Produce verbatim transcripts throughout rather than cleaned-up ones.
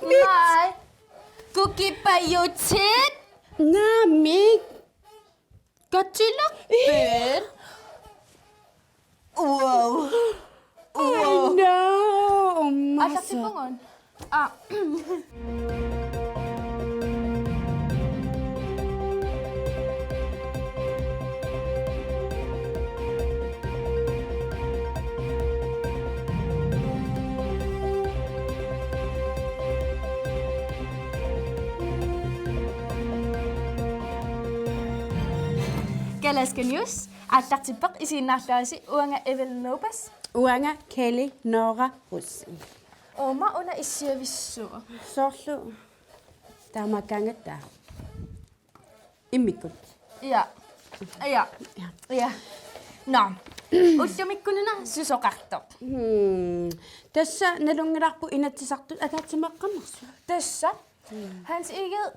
Nej. Kukipajutit. Naamik. Katilaq. Wow. Wow. Aina, ummasa. Asartippungun. Ah. Kalaskanius, aallartippoq, isiginnaarluarisi. Uanga Evelyn Nopas. Uanga Kelly Nora Rosing. Uuma una issiavissuaq. Soorlu taamaakkaangatta. Immikkut. Ja. Ja. Ja. Ja. Nå. Ullumikkununa susoqartoq. Hmm. Tassa nalunngilarput Inatsisartut ataatsimeeqqammersoq. Tassa. Hmm. Hans Egede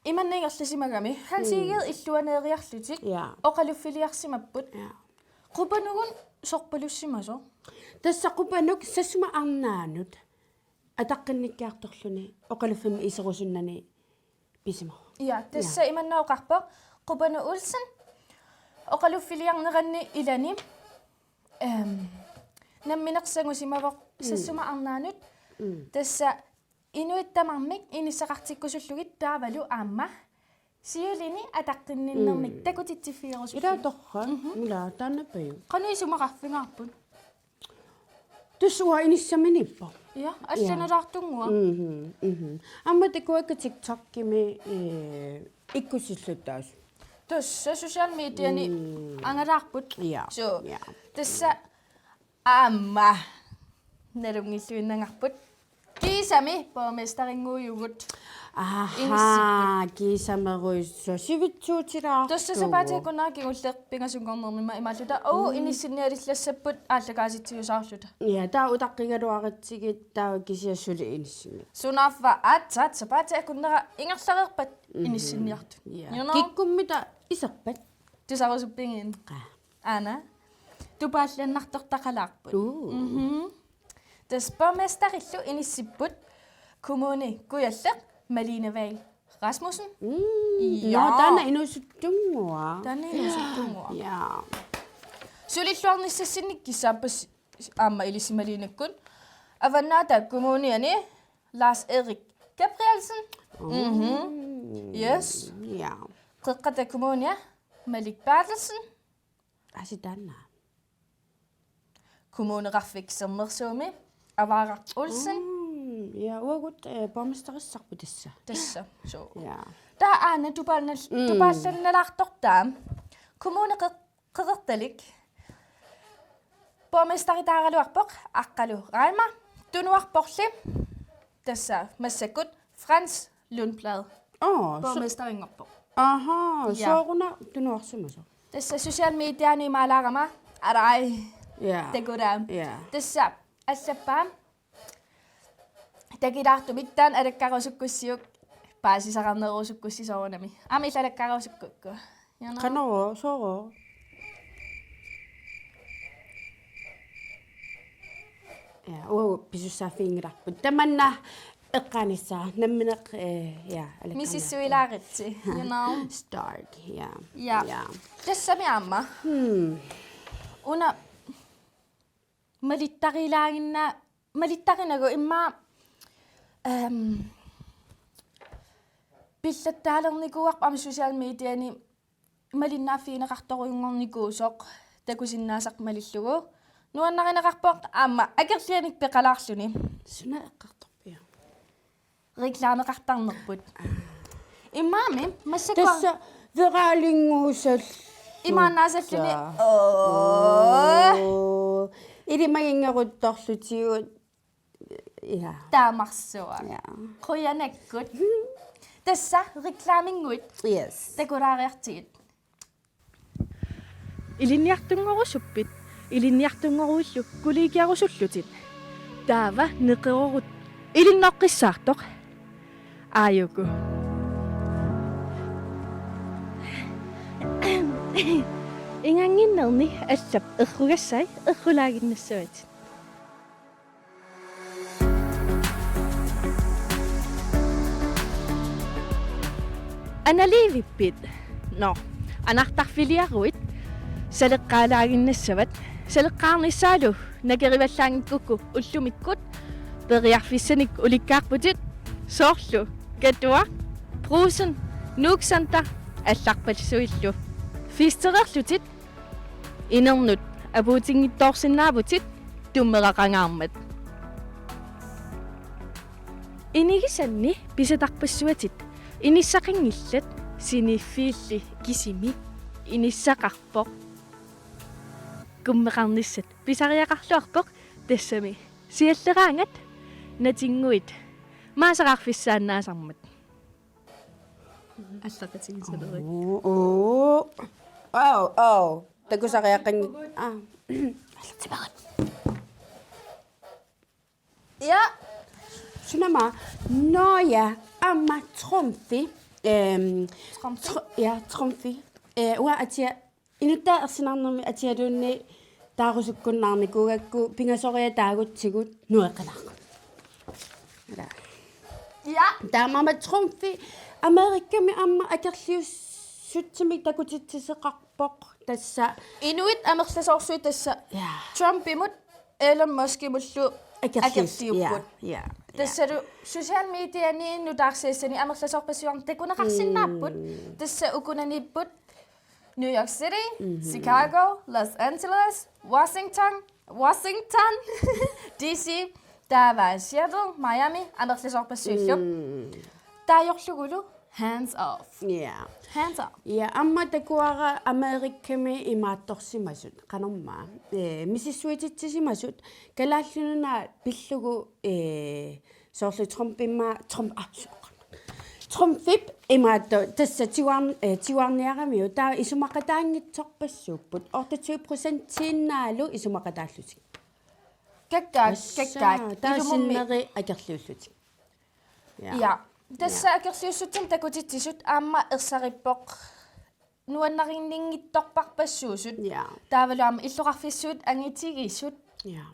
imanna ingerlasimagami. Hans Egede illuaneeriarlutik. Ja. Oqaluffiliarsimapput. Ja. Qupanugut sorpalussimasoq. Tassa Qupanuk Sassuma Arnaanut ataqqinnikkiartorluni oqaluffimmi iserusunnani pisimavoq. Ja, tassa imanna oqarpoq Qupanuk Olsen oqaluffiliarneranni ilani, ehm, nammineq sangusimavoq Sassuma Arnaanut. Mm. Tassa inuit tamarmik inissaqartikkusullugit taavalu aamma siulini ataqqinninnermik takutitsiffigerusullugit. Ila torrak, ila taanna pajuvoq. Qanoq isumaqarfigaarput? Tassa uanga inissaminiippoq. Ja, allanalaartunnguaq. Mhm, mhm. Aamma takuakka TikTokimi, eh, ikkusilluttaasut. Tassa social mediani angalaarput. Ja. So, ja. Tassa aamma nalunngilluinnangaarput. Kiisami borgmesterinnguujugut. Aha, inissipput. Kiisamerujussuaq sivitsuutilaartugut. Tassa sapaatip akunnera kingulleq pingasunngornermimma imaalluta: Uu, inissinniarillassapput aallakaatitsiusaarluta. Ja, taava utaqqigaluaratsigit, taava kisianni suli inissinni. Sunaaffa aatsaat sapaatip akunnera ingerlareerpat inissinniartut. Ja. You know? Kikkummita iserpat? Tusarusuppigiinni. Qaa. Aana. Tupaallannartortaqalaarput. Uu. Mhm. Tassa borgmesterillu inissipput Kommune Kujalleq Malene Vahl Rasmussen. Mm. Ja. Nå, taanna inuusuttunnguaq. Taanna inuusuttunnguaq. Ja. Sulilluarnissassinnik kissaappas aamma ilissi Malenekkut. Avannaata Kommuniani Lars Erik Gabrielsen. Mm. Mhm. Yes. Ja. Qeqqata Kommunia Malik Berthelsen. Asi taanna. Kommuneqarfik Sermersuumi Avaaraq Olsen. Mm, ja, uagut, eh, borgmesterissarput tassa. Tassa, so. Ja. Taava aana tupaannal-, mm, tupaallannalaartortaa. Kommune Qeq-, Qeqertalik. Borgmesteritaaraluarpoq Aqqalu Reimer. Tunuarporli. Tassa massakkut Frans Lundblad. Aa, so-, borgmesterinngorpoq. Ahaa, ja. Sooruna tunuarsimasoq? Tassa social mediani imaalaarama, arai. Ja. Takulaam. Ja. Tassa allappaa. Takilaartumik taanna alakkarusukkussiuk, paasisaqarnerusukkussi soorunami. Aamma illit alakkarusukkukku. Jana. Qanoq, soorlu. Ja, uagut pisussaaffiginngilarput. Tamanna eqqaanissaa, nammineq, eh, ja, alakkarniarta. Misissuilaaritsi, you know. Stark, ja. Ja. Ja. Tassami aamma. Hmm. Una malittarilaaginna-, malittarinagu immaqa, ehm, pillattaalernikuuarput aamma social mediani malinnaaffigineqartorujunngornikuusoq takusinnaasaq malillugu. Nuannarineqarpoq aamma akerlianik peqalaarluni. Suna eqqartorpiuk? Reklameqartarnerput. Imaami, massakkut. Tassa viralinnguusalluta. Imaannaasalluni. Oo. Oo. Ilimaginngeruttorlutigu. Ja. Taamarsuaq. Ja. Qujanakkut. Tassa reklaminnguit. Yes. Takulaariartigit. Ilinniartunngorusuppit, ilinniartunngoruillu kollegiarusullutit. Taava neqeroorut ilinnoqqissaartoq. Aajuku. Ingaanginnerni allap errugassai errulaaginnassavatit. Analiivippit? Nå, anartarfiliaruit saleqqaalaaginnassavat, saleqqaarnissaalu nakerivallaanngikkukku ullumikkut periarfissanik ulikkaarputit, soorlu Katua, Brugsen, Nuuk Center allarpassuillu. Fiistereerlutit inernut apuutinngitsoorsinnaavutit tummeraqangaarmat. Inigisanni pisatarpassuatit inissaqanngillat, siniffiilli kisimi inissaqarpoq. Kummeqarnissat pisariaqarluarpoq, tassami sialleraangat natinnguit maasaqarfissaannaasarmat. Allaqatigisalerik. Oo, oo. Oo, oo. Takusariaqanngik-, aa. Allatsimarit. Ja. Sunama. Nå ja, aamma Trumfi. Ehm, Trumfi? Tr-, ja, Trumfi. Eh, uanga atia, inuttaa ersinarnermi atialuunniit taarusukkunnaarnikuugakku pingasoriat taagutsigu nueqqilaarput. Ila. Ja. Taamaammat Trumfi Amerikami aamma akerliussutsimik takutitsisoqarpoq tassa. Inuit amerlasoorsuit tassa. Ja. Trumpimut Elon Muskimullu akerlius-, akerliupput. Ja, ja, ja. Tassalu social mediani nutaarsiassani amerlasoorpassuarnik takuneqarsinnaapput. Mm. Tassa ukunaniipput New York City, mhm, Chicago, Los Angeles, Washington, Washington, D C, taava Seattle, Miami, amerlasoorpassuillu. Mm. Taajorlugulu hands off. Ja. Hands off. Ja, aamma takuara Amerikami imaattorsimasut, qanormaa. Eh, misissuititsisimasut, Kalaallit Nunaat pillugu, eh, soorlu Trumpimma-, Trump, ah, su-, Trumpip imaattoq tassa tiguarn-, eh, tiguarniaramiuk taava isumaqataanngitsorpassuupput. Otteogtyve procentiinnaalu isumaqataallutik. Kakkaak, tassa, kakkaak. Taava ilumummi sinneri akerliullutik. Ja. Ja. Tassa, ja, akerliussutsimik takutitsisut aamma ersarippoq nuannarinninngitsorpassuusut. Ja. Taavalu aamma illoqarfissuit angitigisut. Ja.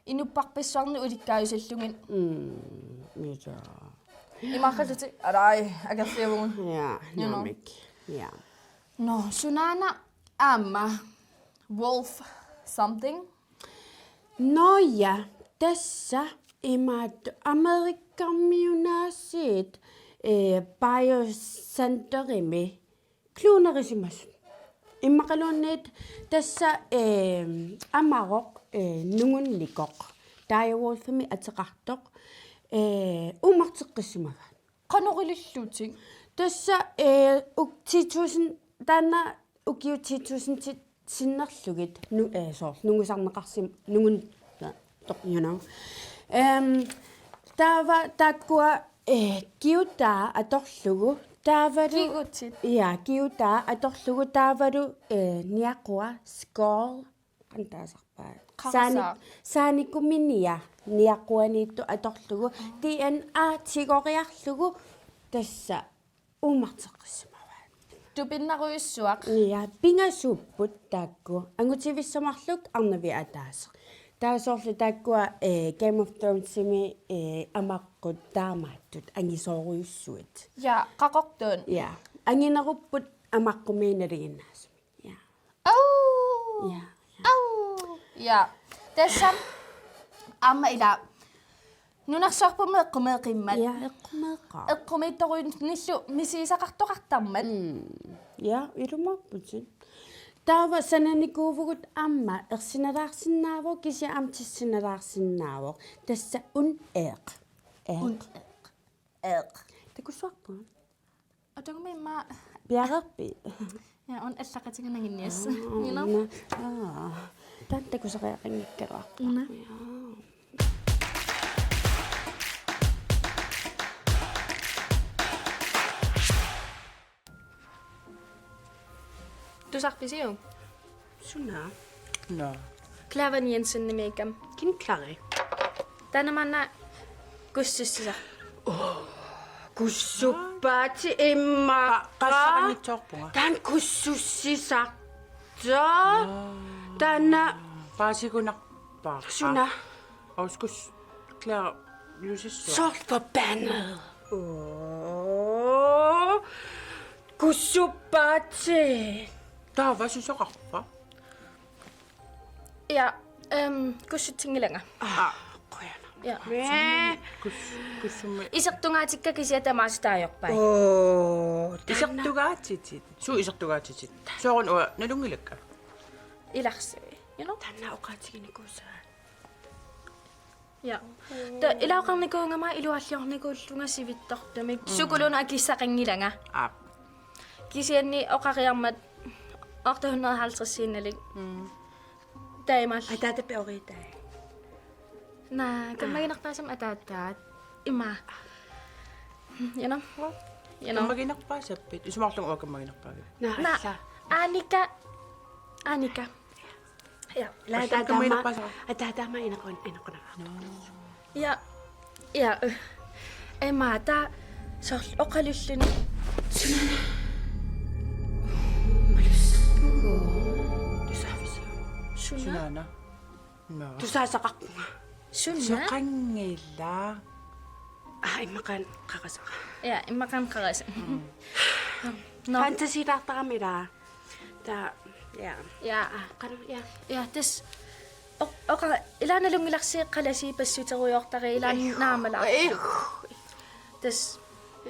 Inuppassuarnut ulikkaajusallugit. Mm, ja. Imaaqalutik, alai, akerliuvugut. Ja, you know. Naamik. Ja. Nå, sunaana aamma Wolf something? Nå ja, tassa imaattoq Amerikamiunaasiit, eh, Biocenterimi klonerisimasut. Immaqaluunniit tassa, eh, amaroq, eh, nungunnikoq. Direwolfimik ateqartoq, eh, uummarteqqissimavaat. Qanoq ilillutik? Tassa, eh, uk-, ti tusind, taanna ukiut ti tusindit sinnerlugit nu-, eh, soorlu nungusarneqarsim-, nungun-, toq, you know. Ehm, taava taakkua, eh, kiutaa atorlugu, taavalu. Kigutit? Ja, kiutaa atorlugu, taavalu, eh, niaqua, skull, qanoq taasarpaa. Qarasaaq. Saani-, saanikuminia niaquaniittoq atorlugu, D N A tigoriarlugu tassa uummarteqqissimavaat. Tupinnarujussuaq. Ja, pingasuupput taakku. Angutivissuit marluk arnavit ataaseq. Taava soorlu taakkua, eh, Game of Thronesimi, eh, amaqqut taamaattut angisoorujussuit. Ja, qaqortuut. Ja, anginerupput amaqqumiit nalinginnaasumik. Ja. Au! Ja, ja. Au! Ja. Tassami aamma ila nunarsuarput eqqumeeqimmat. Ja, eqqumeeqaaq. Eqqumiitsorujunnillu misigisaqartoqartarmat. Mm. Ja, ilumoorputit. Taava sananikuuvugut aamma ersinalaarsinnaavoq, kisianni aamma tissinalaarsinnaavoq. Tassa un eeq. Eeq. Un eeq. Eeq. Takussuarput? Atungmi imma. Piareerpit? Ja, una allaqatigiinnaannginnias. Aa, you know? Una. Aa. Taanna takusariaqanngikkaluarpoq. Una. Ja. Tusarfisiuk? Suna? Nå. Klavan Jensenimik aamma. Kina Klavan? Taanna maanna kussussisaq. Oo, kussuppaatit immaqa. Qa-, qassarangitsoorpunga. Taanna kussussisaq. Aa. Taanna. Paasigunarpara. Suna? Auskus Klavan Jensen. Soorlu forbandet. Oo. Kussuppaatsit. Taava susoqarpa? Ja, øhm, kussutinngilanga. Aa, qujanaq. Ja. Mee. Kus-, kussummi. Isertungaatikka kisianni tamaasa taajorpai. Oo, taanna. Isertungaatsitit. Suut isertungaatsitit. Soorunami uanga nalunngilakka. Ilarsui. You know? Taanna oqaatiginikuusaat. Ja. Ta-, ilaa oqarnikuugama ilualliornikuullunga sivitsortumik. Mm. Sukuluuna akissaqanngilanga. Aap. Kisianni oqariarmat otte hundrede halvtredsiinnalik. Mm. Taamak. Ataatap peoritai. Naa, kammaginerpaasama ataataat. Ima. You know? You know? Kammaginerpaasappit. Isumaqarlunga uanga kammaginerpaavara. Naa, naa, alla. Annika. Annika. Ja. Ila, aamma ataatama, kammaginerpaasara. Ataatama inequn-, inequnaqaaq. No. Ja. Ja. Ima, taava soorlu oqalulluni. Sunaana? Malussappugut. Tusaavisi? Suna? Sunaana? No. Tusaasaqarpunga. Suna? Soqanngilaq. Aa, immaqaana qarasara. Ja, immaqaana qarasara. Mm. No. Fantasilaartarami ilaa. Taava, ja. Ja. Aa, qanoq, ja. Ja, tassa. O-, oqa-, ilaa nalunngilarsi qalasiipassuterujoortari ilaa. Ai. Naamalaarsi. Ai. Tassa.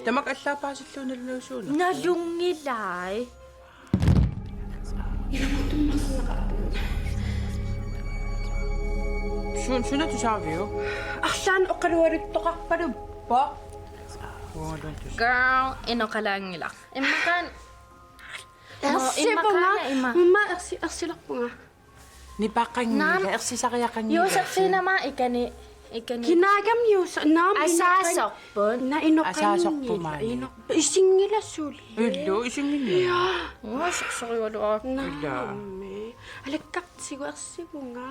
Tamakku allaat paasillugu nalunagu suuna? Nalunngilai. Ilumut tummarsinnaqarpunga. Suun-, suna tusaaviuk? Arlaannik oqalualuttoqarpaluppoq. Uangaluunniit tus-. Girl, inoqalaanngilaq. Immaqaana. Ersivunga. Immaqaana ima. Mumma ersi-, ersilerpunga. Nipaqanngilaq, naam, ersisariaqanngilaq. Josefine-mik ikani, ikani. Kinaagami Jose-, naam, asaasorput. Naa, inoqanngilaq. Asaasorput maani. Inoq-, isinngilaq suli. Illu, isinnginnami. Ja. Uanga sorsorugaluarput. Ilaa. Naammi. Alakkartigu ersivunga.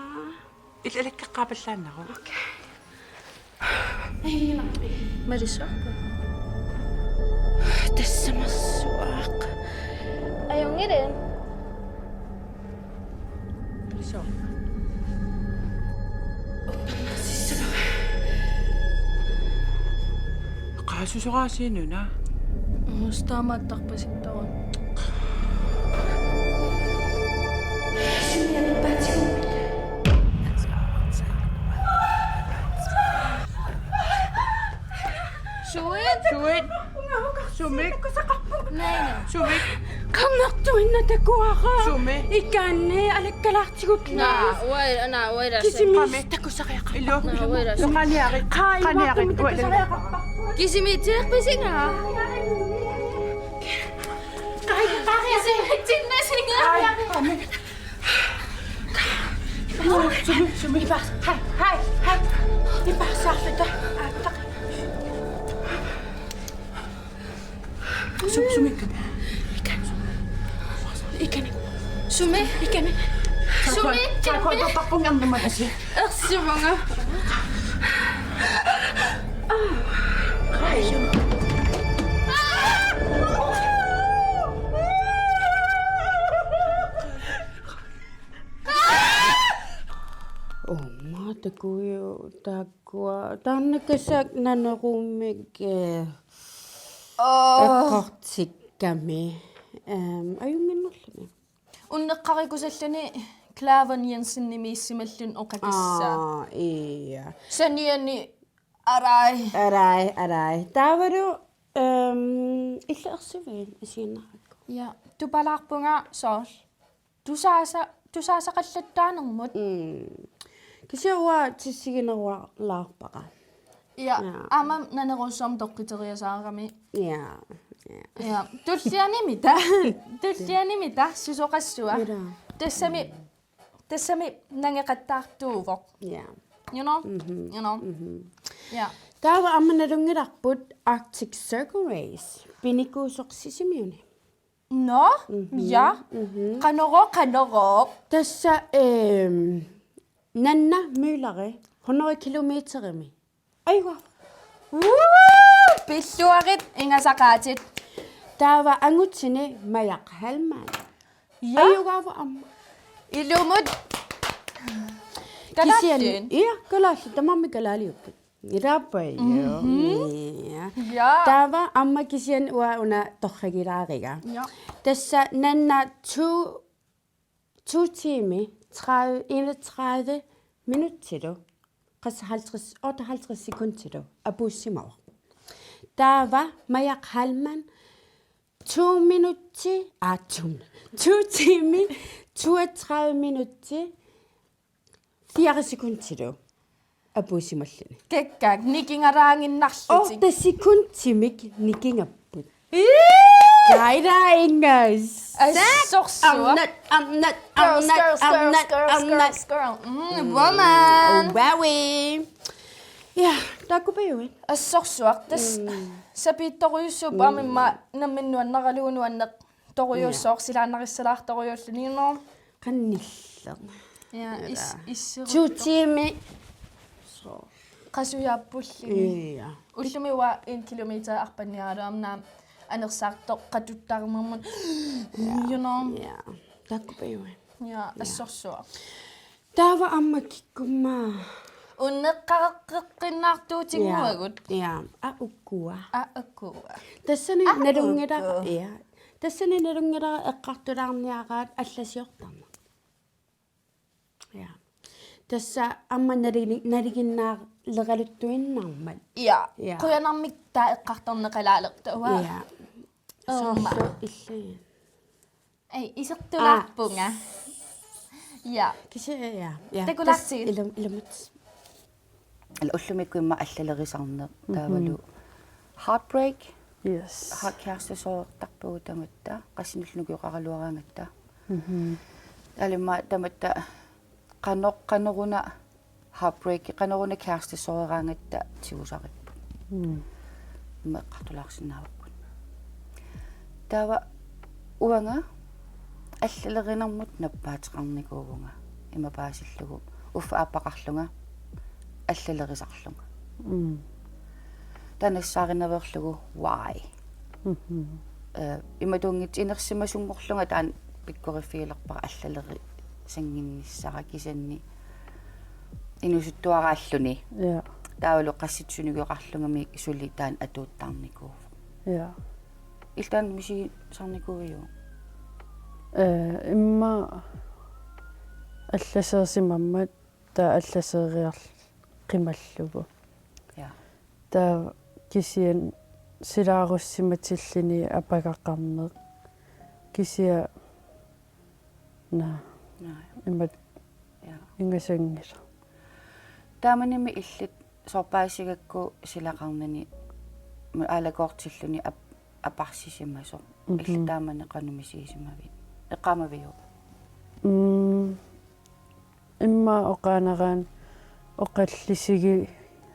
Ilaa, alakkaqqaapallaannaruk. Okay. Ajunngilaq. Malissuarpa? Tassamersuaq. Ajunngilaq. Malissuaq. Uppernarsissavara. Qaasusoraasiinuna. Uus taamaattarpasittarun. Sinnianippaatigut. Suit? Suit? Sumik? Naina. Sumik? Qernertuinnaq takuara. Sumi? Ikanni alakkalaartigut. Naa, uai, naa, uai, lasi. Kisimi takusariaqarpa. Illu. Naa, uai, lasi. Qaniarit. Qaa, qaniarit. Takusariaqarpa. Kisimiitsiarpisinga. Qaa, qaa, kisimiitsinnasinga. Qaa, qaa. Sumi, sumi. Ipa-, hai, hai, hai. Ipaassaarluta. Aataq. Su-, sumi ikani. Ikani. Ikani. Sumi? Ikani. Sumi? Takuat, takuat, takuat, takuat, takuat. Ersivunga. Uumma takuju, takkua, taanna kasak nanerummik, eh, oo, eqqortikkami. Ehm, ajunnginnerluni. Unneqqarikusalluni Klaven Jensenimiissimalluni oqakissaa. Aa, ja. Saniani arai. Arai, arai. Taavalu, ehm, illit ersivit isiginnaarakku? Ja, tupalaarpunga soorlu. Tusaasa-, tusaasaqallattaanermut. Mm. Kisianni uanga tissiginerulaarpara. Ja, ja. Aamma nanerussuarmik toqqiteriasaarami. Ja, ja. Ja. Tullianimita. Tullianimita susoqassua. Ila. Tassami, tassami nangeqattaartuuvoq. Ja. You know? Mhm. You know? Mhm. Ja. Taava aamma nalunngilarput Arctic Circle Race. Pinikuusoq Sisimiuni. Nå, mhm, ja. Mhm. Qanorooq, qanorooq. Tassa, ehm, Nanna Mølleri hundrede kilometerimi. Ajugaavoq. Woo! Pilluarit ingasaqaatit. Taava angutini Majak Hallmann. Ja. Ajugaavoq aamma. Ilumut. Kisianni, kalaallit? Ja, kalaallit, tamarmik kalaaliupput. Ilappa, mhm, ja. Ja. Taava aamma kisianni uanga una torragilaariga. Ja. Tassa nanna to, to timer, tredive, enogtredive minuttilu, qassit halvtreds, otteoghalvtreds sekundilu apuussimavoq. Taava Maja Kalman, to minutter, ah, to, to timer, toogtredive minutter, fire sekundilu apuussimalluni. Kikkaak, nikingalaaginnarlutik. Otte sekundimik nikingapput. Ii! Kaira Ingas. Assorsuaq. Arnat, arnat, girls, arnat, girls, girls, arnat, girls, arnat, girls, girls. Mm, woman. Wowie. Ja, taakkuupput. Assorsuaq. Tassa. Mm. Sapiitsorujussuuvoq, mm, aamma immaqa nammineq nuannaralugu nuanneq torujussuaq, silaannarissalaartorujuulluni, no. Qanilleq. Ja, is-, isseruttoq. To timer. So. Qasujaappulli. Ja. Ullumi uanga en kilometer arpanniaraluarama anersaartoq qatuttarnermut. Ja. You know. Ja. Taakkuupput. Ja, ja. Assorsuaq. Taava aamma kikkumma. Unneqqareqqinnaartuutinnguagut. Ja. Ja. Aa, ukua. Aa, ukua. Tassani, aa, nalunngilaq, ukua. Ja. Tassani nalunngilaq eqqartulaarniaraat allasiortarneq. Ja. Tassa aamma naligi-, nalinginnaaleraluttuinnarmat. Ja. Ja. Qujanarmik taava eqqartorneqalaalertoq. Ja. Aamma. Soorlu illit. Ei, isertulaarpunga. Aa. Ja. Kisianni, ja, ja. Takulaartigit. Tassa ilum-, ilumut. Ila ullumikkut immaqa allalerisarneq. Mhm. Taavalu heartbreak. Yes. Heart-, kærestesortarpugut tamatta. Qassinullu nukioqaraluaraangatta. Mhm. Taavalu immaqa tamatta qanoq-, qanoruna heartbreak, qanoruna kærestesoreeraangatta tigusaripput. Mm. Immaqa eqqartulaarsinnaavagut. Taava uanga allalerinermut nappaateqarnikuuvunga. Ima paasillugu. Uffa aappaqarlunga. Allalerisarlunga. Mm. Taava nassaarinaveerlugu why. Mhm. Eh, imatuunngitsoq inersimasunngorlunga taanna pikkoriffigilerpara allaleri- sannginnissara kisianni inuusuttuaraalluni. Ja. Taavalu qassitsunik oqarlungamik suli taanna atuuttarnikuuvoq. Ja. Illit taanna misigisarnikuuiuk? Eh, immaqa allaseersimammat taava allaseeriarlugu qimallugu. Ja. Taava kisianni silaarussimatilluni apagaqarneq. Kisianni naa. Naa. Imatut. Ja. Ingasanngilaq. Taamanimi illit soorlu paasigakku silaqarnani aalakoortilluni ap-, aparsisimasoq. Mhm. Illit taamani qanoq misigisimavit? Eqqaamaviuk? Mm. Immaqa oqaannaraanni oqallisigi-,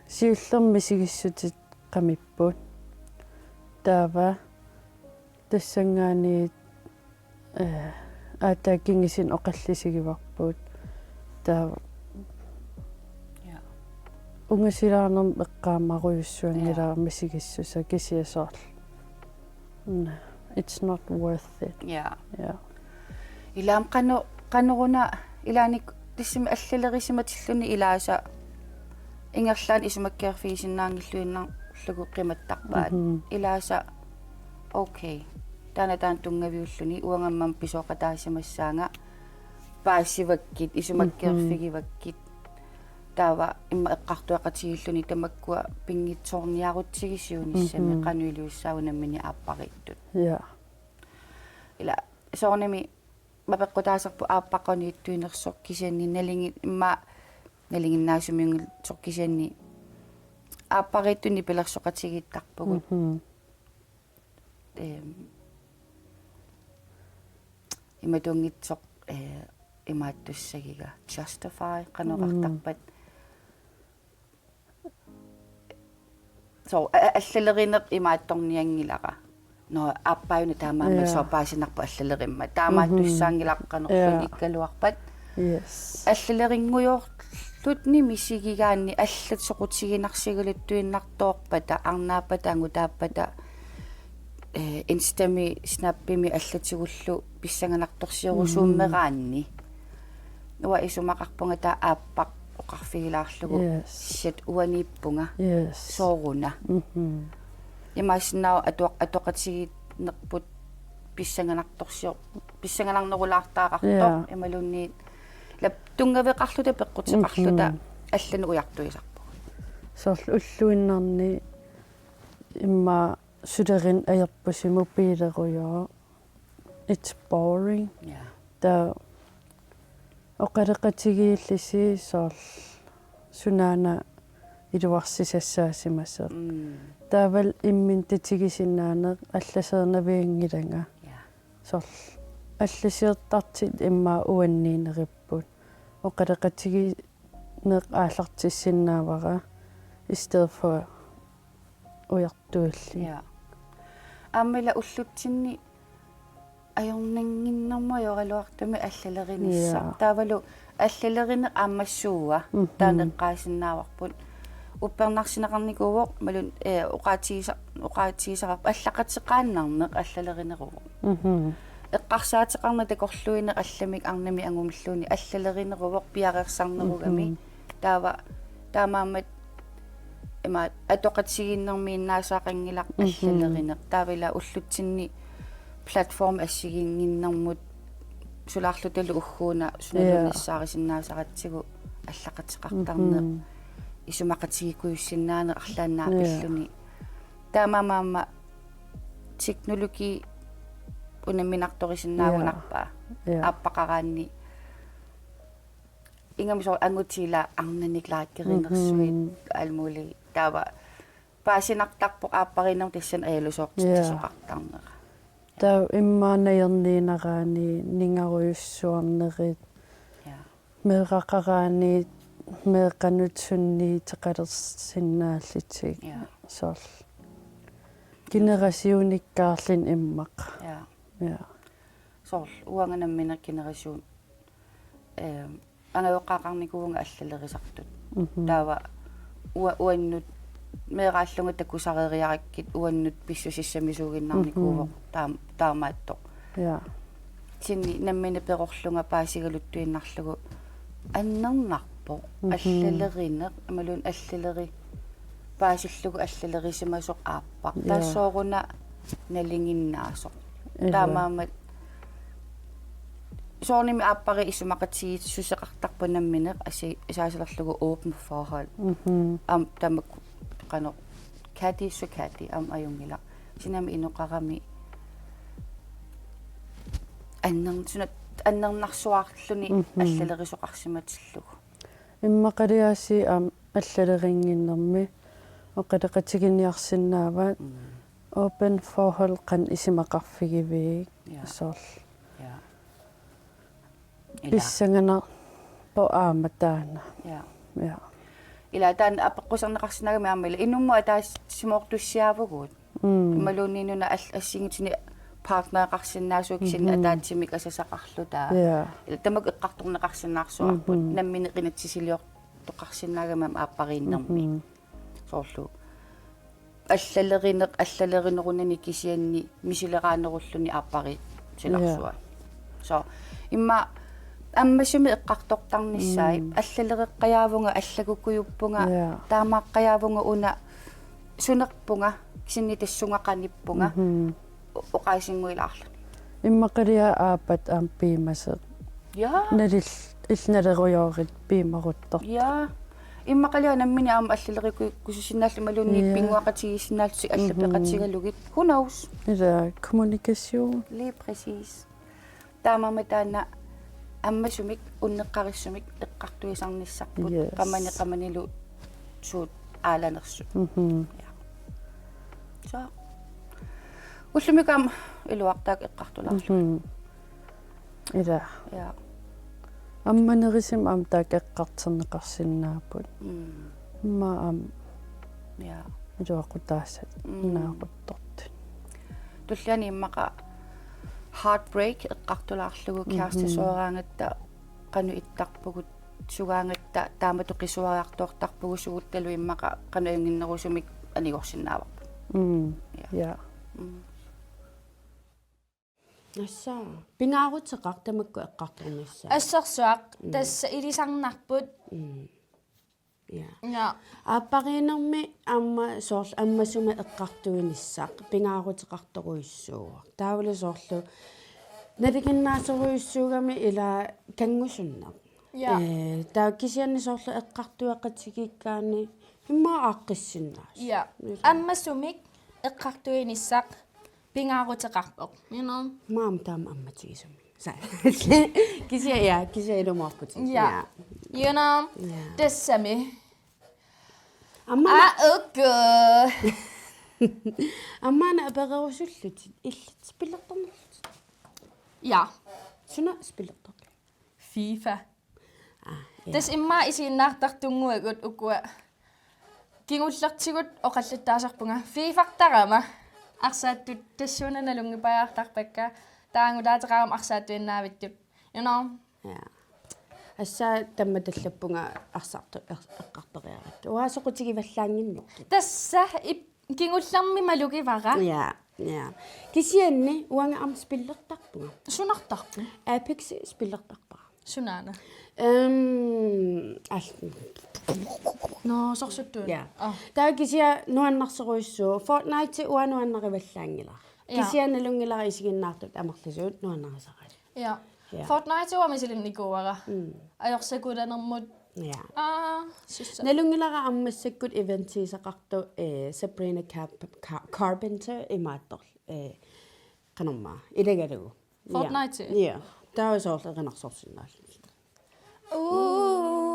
siullermik misigissutit qamipput. Taava tassanngaanniit, eh, aatsaat kingusini oqallisigivarput. Taava, ja, ungasilaarnermik eqqaamarujussuanngilara, ja, misigissusaa kisianni soorlu. Mm, it's not worth it. Ja. Ja. Ila aamma qano-, qanoruna ilaanni tassami allalerissimatilluni ilaasa ingerlaannaq isumakkeerfigisinnaanngilluinnarlugu qimattarpaat. Mhm. Ilaasa okay. Taanna taanna tunngaviulluni uanga aamma pisooqataasimassaanga paasivakkit, isumakkeerfigivakkit. Mhm. Taava immaqa eqqartueqatigiilluni tamakkua pinngitsoorniarutsigisiunissami, mhm, qanoq iliussaagut nammineq aappariittut. Ja. Ila soorunami mapeqqutaasarpoq aappaqaniittuinersoq kisianni naligi-, immaqa nalinginnaasumiunngitsoq kisianni aappariittunik nipilersoqatigiittarpugut. Mhm. Ehm, imatuunngitsoq, eh, imaattussagiga justify qanoq oqartarpat. Mm. So, a-, a-, allalerineq imaattornianngilara. Nå, aappaajuneq taamaammat, ja, soorlu paasinarpoq allalerimmat. Taamaattussaanngilara qanorluunniit, ja, ikkaluarpat. Yes. Allalerinngujoorluni misigigaanni allat soqutiginarsigaluttuinnartoorpata, arnaappata, angutaappata, eh, Instami, Snappimi allatigullu pissanganartorsiorusuummeraanni. Mm. Uanga isumaqarpunga taava aappaq oqarfigilaarlugu, yes, shit, uaniippunga. Yes. Sooruna. Mhm. Imaassinnaavoq atuaq-, atoqatigiinnerput pissanganartorsior-, pissanganarnerulaartariaqartoq. Ja. Imaluunniit lap tunngaveqarluta peqqutiqarluta. Mhm. Allanut ujartuisarpugut. Soorlu ulluinnarni immaqa sulerineq ajorpusi mobiilerujooq. It's boring. Ja. Taava oqaloqatigiillusi soorlu sunaana iluarsisassaasimasoq. Mm. Taavalu imminut tatigisinnaaneq allaseernavianngilanga. Ja. Soorlu allasiortartut immaqa uanniineripput. Oqaloqatigiinneq aallartissinnaavara i stedet for ujartuilluni. Ja. Aamma ila ullutsinni ajornannginnermut ajoraluartumik allaleqinissaq. Ja. Taavalu allalerineq aamma suua. Mhm. Taanna eqqaasinnaavarput. Uppernarsineqarnikuuvoq, imaluunniit, eh, oqaatigisa-, oqaatigisarparput allaqateqaannarneq allalerineruvoq. Mhm. Eqqarsaateqarneq takorluuineq allamik arnamik angumilluunniit allalerineruvoq piareersarnerugami. Mhm. Taava taamaammat ima atoqatigiinnermiinnaasaqanngilaq. Mhm. Allalerineq. Taava ila ullutsinni platform assigiinnginnermut sulaarlutalu ugguuna sunaluunniit. Ja. Nassaarisinnaasaratsigu allaqateqartarneq. Mhm. Isumaqatigiikkujussinnaaneq arlaannaapilluni. Ja. Taamaammat teknologi unamminartorisinnaagunarpaa. Ja. Ja. Aappaqaraanni. Ingammik soorlu angutit ila arnanik likerinersuit. Mhm. Alt muligt. Taava paasinartarpoq aappariinnermut tassani ajalusoortitsisoqartarnera. Ja. Taava immaqa najorniineraanni ningarujussuarnerit. Ja. Meeraqaraanni meeqqanut sunniuteqalersinnaallutik. Ja. Soorlu generationikkaarluni immaqa. Ja. Ja. Soorlu uanga nammineq generation, eh, angajoqqaaqarnikuuvunga allalerisartut. Mhm. Taava ua-, uannut meeraallunga takusareeriarakkit uannut pissusissamisuuginnarnikuuvoq. Mhm. Taam-, taamaattoq. Ja. Kisianni nammineq perorlunga paasigaluttuinnarlugu annernarpoq. Mhm. Allalerineq, imaluunniit allaleri-, paasillugu allalerisimasoq aappaq. Ja. Taava sooruna nalinginnaasoq. Ilaa. Taamaammat soorunami aappariit isumaqatigiissuseqartarput nammineq asi-, isaasalerlugu åbent forhold. Mhm. Aamma tamakku qanoq kati su kati aamma ajunngilaq. Kisianni aamma inoqarami anner-, suna annernarsuarluni. Mhm. Allalerisoqarsimatillugu. Immaqaliaasiit aamma allalerinnginnermi oqaloqatiginiarsinnaavat. Mm. Åbent forhold qanoq isumaqarfigiviuk. Ja. Soorlu. Ja. Ilaa. Pissanganarpoq aamma taanna. Ja. Ja. Ilaa taanna apeqquserneqarsinnaagami aamma ila inummut ataatsimoortussiaavugut. Mm. Imaluunniit una al-, assigiinngitsuni partnereqarsinnaasugut kisianni. Mhm. Ataatsimik asasaqarluta. Ja. Ila tamakku eqqartorneqarsinnaarsuarput. Mhm. Nammineq inatsisiliortoqarsinnaagami aamma aappariinnermi. Mhm. Soorlu allalerineq, allalerinerunani kisianni misileraanerulluni aappariit silarsua. Ja. So, immaqa ammasumik eqqartortarnissaat. Mm. Allalereqqajaavunga, allagukkujuppunga, ja, taamaaqqajaavunga una sunerpunga, kisianni tassunga qanippunga. Mhm. O-, oqaasinnguilaarluni. Immaqaliaat aappat aamma piumasoq. Ja. Nalil-, illit nalerujoorit piumaruttortut. Ja. Immaqaliaat nammineq aamma allalererusussinnaallugit imaluunniit, ja, pinnguaqatigiissinnaallutik allapeqatigalugit. Mhm. Who knows? Ilaa, kommunikation. Lige præcis. Taamaammat taanna ammasumik unneqqarissumik eqqartuisarnissarput. Yes. Qamani qamanilu suut aalanersut. Mhm. Ja. So. Ullumikkut aamma iluartaaq eqqartulaarlugit. Mhm. Ilaa. Ja. Ammanerusumik aamma taakku eqqartorneqarsinnaapput. Mm. Immaqa aamma, ja, iluaqutaasat, mm, naaquttortut. Tulliani immaqa heartbreak eqqartulaarlugu. Mhm. Kærestesuaraangatta qanoq ittarpugut, sugaangatta taamatut qisuariartortarpugut, suguttalu immaqa qanoq ajunngitsunnerusumik anigorsinnaavarput. Mm. Ja. Ja. Mm. Tassa. Pingaaruteqarpoq tamakku eqqartornissaat. Assersuaq, mm, tassa ilisarnarput. Mm. Ja. Ja. Aappariinnermi aamma soorlu ammasumik eqqartuinissaq pingaaruteqartorujussuuvoq. Taavalu soorlu nalinginnaasorujussuugami ila kanngusunneq. Ja. Ee, taava kisianni soorlu eqqartueqatigiikkaanni immaqa aaqqissinnaasut. Ja. Ilaa. Ammasumik eqqartuinissaq pingaaruteqarpoq. You know? Maam taama ammatigisumik. Sa-, kisianni, ja, kisianni ilumoorputit. Ja. Ja. You know? Ja. Tassami. Aamma. Ah, okay. Aamma apererusullutit illit spillertarnerlutit. Ja. Suna spillertarpit? FIFA. Ah, ja. Tassa immaqa isiginnaartartunnguagut ukua. Kingullertigut oqallattaasarpunga. FIFA-rtarama arsaattut tassuuna nalunngipajaartarpakka. Taangulaateqarama arsaattuinnaavittut. You know? Ja. Tassa taama tallappunga arsaartu-, er-, eqqartoriarakku. Uanga soqutigivallaannginnakkit. Tassa ip-, kingullermi malugivara. Ja, ja. Kisianni uanga aamma spillertarpunga. Sunartarpit? Apex spillertarpara. Sunaana? Øhm, al-, Nå, sorsuttuun. Ja. Ah. Taava kisianni nuannarsorujussuuvoq. Fortnite uanga nuannarivallaanngilara. Ja. Kisianni nalunngilara isiginnaartut amerlasuut nuannarisaraat. Ja. Ja. Fortnite uanga misilinnikuuara. Mm. Ajorsakulanermut. Ja. Ah, sissa. Nalunngilara aamma massakkut eventiisaqartoq, eh, Sabrina Carp-, Car-, Carpenter imaattoq, eh, qanormaa, ilagalugu. Ja. Fortnite? Ja. Taava soorlu erinarsorsinnaallutik. Uu.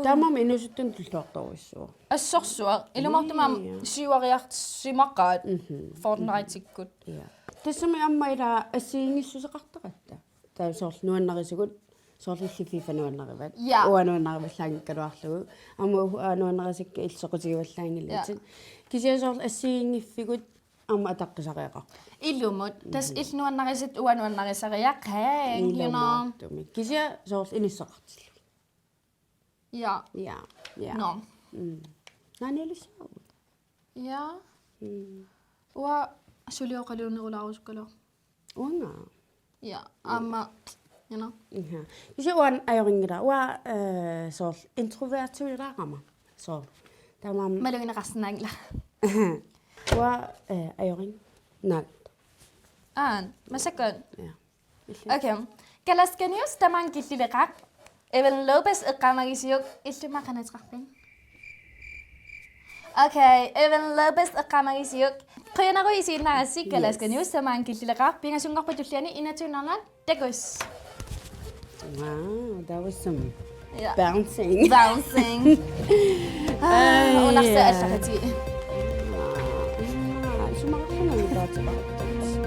Taamaammat inuusuttunut tulluartorujussuuvoq. Assorsuaq. Ilumoortumik aamma, ja, siuariarsimaqaat. Mhm. Fortnite-ikkut. Ja. Tassami aamma ila assigiinngissuseqartaratta. Taava soorlu nuannarisagut, soorlu illit FIFA nuannarivat. Ja. Uanga nuannarivallaanngikkaluarlugu. Aamma uanga nuannarisakka illit soqutigivallaanngilatit. Ja. Kisianni soorlu assigiinngiffigut aamma ataqqisariaqarpoq. Ilumut. Tassa, mhm, illit nuannarisat uanga nuannarisariaqarpoq, you know. Ilumoortumik. Kisianni soorlu inissaqartillugit. Ja. Ja, ja. Nå. Mm. Naanialissaagut. Ja. Mm. Uanga suli oqaluunerulaarusukkaluarpoq. Uanga. Ja, aamma, you know. Ja. Kisianni uanga ajorinngilara. Uanga, eh, soorlu introvertiulaarama. Soorlu. Taamaammat. Malugineqarsinnaanngilara. Uanga, eh, ajorin-, naak. Aap, massakkut. Ja. Okay. Kalaska News tamaanga killileqaaq. Evan Lopez eqqaamagisiuk, illimmi qanoq ateqarpit? Okay, Evan Lopez eqqaamagisiuk. Qujanaq isiginnaarassi. Yes. Kalaska News tamaanga killileqaaq. Pingasunngorpat tulliani enogtyve nul nul. Takuss. Wow, that was some, yeah, bouncing. Bouncing. Ah, ej, unarsa, ja, allaqati. Ah, isumaqarlunga taatiparattugut.